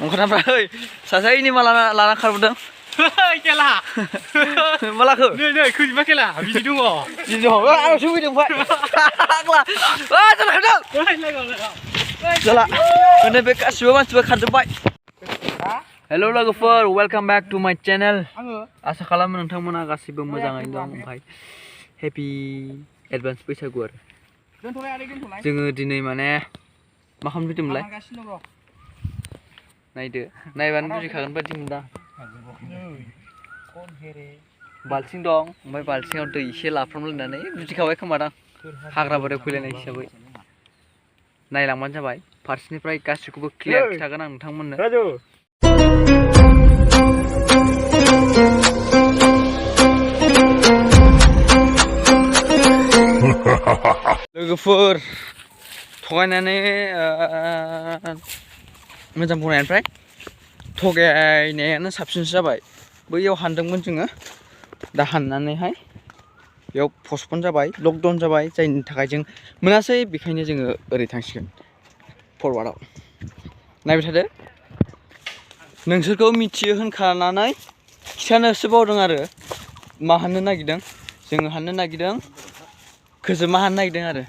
ओंखारनाफ्रा sase ini malah larang खारबोदों खेला मालाखो नै खोजिमा खेला बिदि दङ बिदि दङ आंसो फैदों फै जाला जाला माने बे गासिबो मानसिबो खारजोबबाय हेलौ लोगोफोर वेलकाम बैक टू माय चैनल आसा खालामो नोंथांमोना गासिबो मोजाङैनो दं ओमफ्राय हेपी एडभान्स बैसागु आरो जोङो दिनै माने मा खालामफैदोंमोनलाय नायदो नायबानो बुजिखागोन बायदि मोनदां बाल्थिं दं ओमफ्राय बाल्थिंआव दै एसे लाफ्रामलायनानै बुजिखाबाय खोमादां हाग्रा बारियाव फैलायनाय हिसाबै नायलांबानो जाबाय फारसेनिफ्राय गासिखौबो क्लियार खिथागोन आं नोंथांमोननो लोगोफोर थगायनानै मोजां बुंनायनिफ्राय थगायनायानो साबसिनसो जाबाय बैयाव हानदोंमोन जोङो दा हाननानैहाय बेयाव पस्टपन जाबाय लकडाउन जाबाय जायनि थाखाय जों मोनासै बेखायनो जोङो ओरै थांसिगोन फरवार्डआव नायबाय थादो नोंसोरखौ मिथियो होनखानानै खिथानोसो बावदों आरो मा हाननो नागिरदों जोङो हाननो नागिरदों खोजोमा हाननो नागिरदों आरो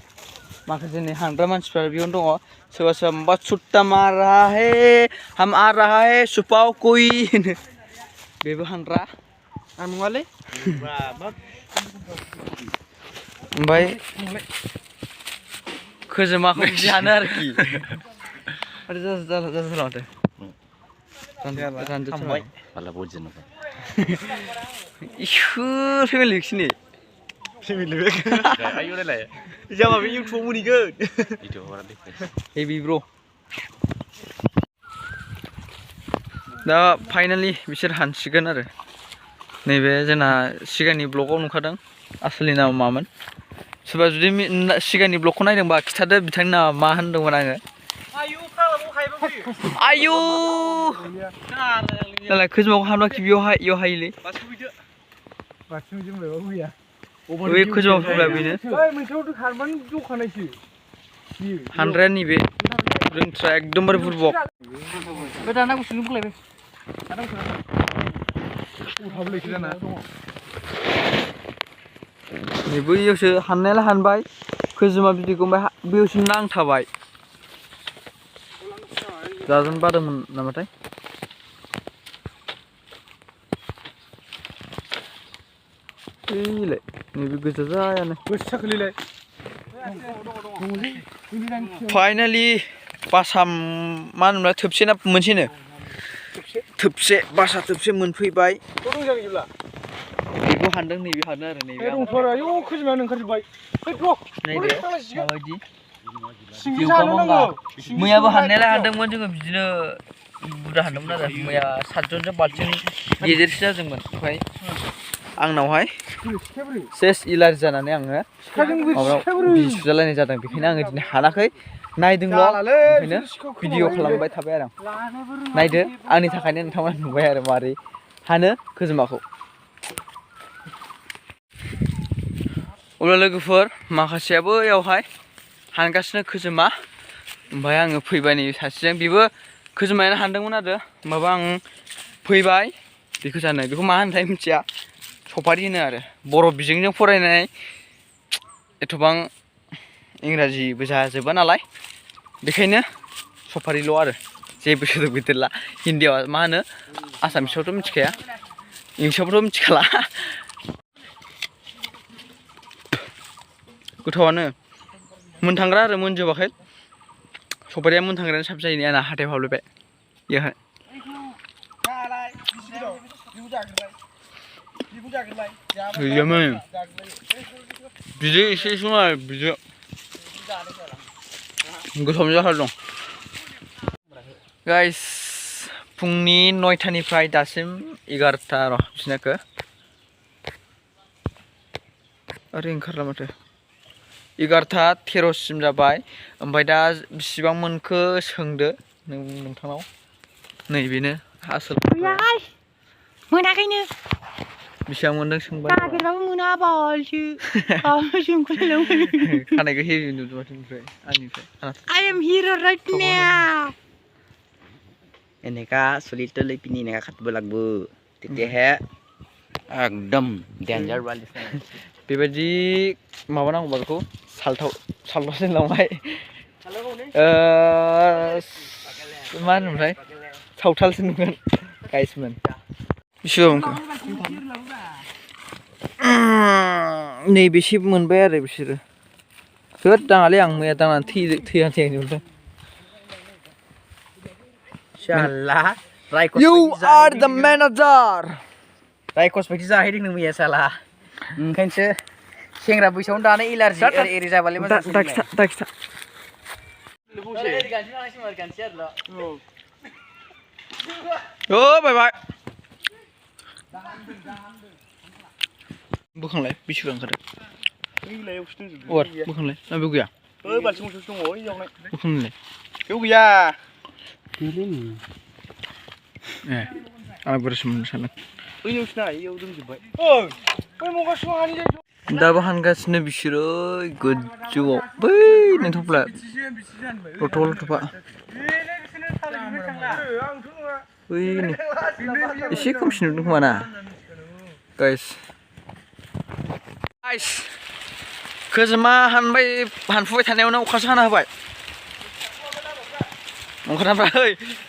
माखासे नै हानग्रा मानसिफ्रा बेयावनो दङ सोरबा सोरबा माबा सुट्टा मार रहा है हम आ रहा है सुपाव कोई बेबो हानग्रा आं नङालै ओमफ्राय खोजोमाखौ बिदि हानो आरोखि आरो जाला माथो रानजोबथारबाय इसोर फेमिलि बिसिनि फेमिलि आयौ नायलाय जामा बे इउटुबाव मोनहैगोन हेभि ब्र दा फाइनालि बिसोर हानसिगोन आरो नैबे जोंना सिगांनि ब्लगाव नुखादों आसलनि नामा मामोन सोरबा जुदि सिगांनि ब्लगखौ नायदोंबा खिथादो बिथांनि नामा मा होनदोंमोन आङो आयौ दालाय खोजोमाखौ हानबाखि बेयाव हायोलै बे खोजोमा फुब्ला बेनो हानग्राया नैबे रोंथ्रा एकदमबारे बुरबक दाना गुसुनो बुंलायबाय नै बैयावसो हाननायालाय हानबाय खोजोमा बिदैखौ ओमफ्राय बैयावसो नांथाबाय जाजों बादोंमोन नामाथाय ओइलाय नैबे गोजा जायानो फाइनालि बासा मा होनोमोनलाय थोबसे ना मोनसेनो थोबसे बासा थोबसे मोनफैबाय बेखौ हानदों नैबे हानदों आरो नैबे माबायदि मैयाबो हाननायालाय हानदोंमोन जोङो बिदिनो बुरजा हानदोंमोन आरो मैया 7 जनजों बाल्थिं गेजेरसो जादोंमोन ओमफ्राय आंनावहाय सेस इलार्जि जानानै आङो माबायाव बिजि सुजालायनाय जादों बेखायनो आङो दिनै हानाखै नायदोंल' ओंखायनो भिडिअ खालामबाय थाबाय आरो आं नायदो आंनि थाखायनो नोंथांमोना नुबाय आरो मारै हानो खोजोमाखौ अब्ला लोगोफोर माखासेयाबो बेयावहाय हानगासिनो खोजोमा ओमफ्राय आङो फैबाय नै सासेजों बेबो खोजोमायानो हानदोंमोन आरो माबा आं फैबाय बेखौ जानो बेखौ मा होनथाय मिथिया सफारि होनो आरो बर' बिजोंजों फरायनाय एथबां इंराजिबो जाजोबा नालाय बेखायनो सफारिल' आरो जेबो सोदोब गैदेरला हिन्दीयाव मा होनो आसामिसावथ' मिथिखाया इंलिसावबोथ' मिथिखाला गोथावानो मोनथांग्रा आरो मोनजोबाखै सफारिया मोनथांग्रायानो साबसिन जायो आंना हाथायाव हाबलायबाय बेयावहाय गैयामोन बिदि एसे नङा बिदि गोथाव जाथार दं गाइस फुंनि 9टानिफ्राय दासिम 11टा र' बिसिनाखो आरो ओंखारला माथो 11:13 जाबाय ओमफ्राय दा बिसिबां मोनखो सोंदो नोंथांनाव नैबेनो आसोल मोनाखैनो बेसेबां मोनदों सोंबाय नागिरबाबो मोना बालसो खानायखौ हेभि नुदों माथो ओमफ्राय आंनिफ्राय I am here right now Eneka sulit tuh pini neka kat belakbu. Titik he. Ekdom danger banget. बेबायदि माबानांगौ बेखौ सालथावसिन लांबाय मा होनोमोनलाय सावथालसिन नुगोन गाइसमोन नैबेसे मोनबाय आरो बिसोरो होद दाङालै आं मैया दांनानै थैहां नुदों Salah. You are the manager. Raikos baयदि जाहैदों नों मैया साला ओंखायनोसो सेंग्रा बैसोआवनो दानो एलार्जि एरि जाबालाय मा दाखिथा ओ बाय बोखांलाय बिसिबां ओंखारदों अर बोखांलाय ना बेयाव गैया ओइ बालथिं मोनसेसो दङ ओइयावलाय बोखांलाय बेयाव गैया ए आं बोरैसो मोननो सानदों ओइयावसो ना इयाव दोनजोबबाय बै मगासिनो हानि जायगायाव दाबो हानगासिनो बिसोरो गोजौआव बै नोंथ'ब्ला लथ'फा बैनो एसे खोमसि नुदों खोमा ना गाइस खोजोमा हानफुबाय थानायावनो अखासो हाना होबाय ओंखारनाफ्रा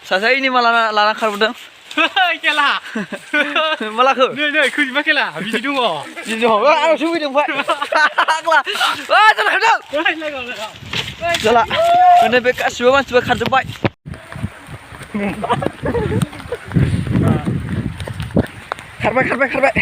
सासे ओइनि मा लाना खारबोदों खेला मा लाखो नै खोजिमा खेला बिदि दङ आंनावसो फैदों ओमफ्राय जाला माने बे गासिबो मानसिफोरा खारजोब्बाय खारबाय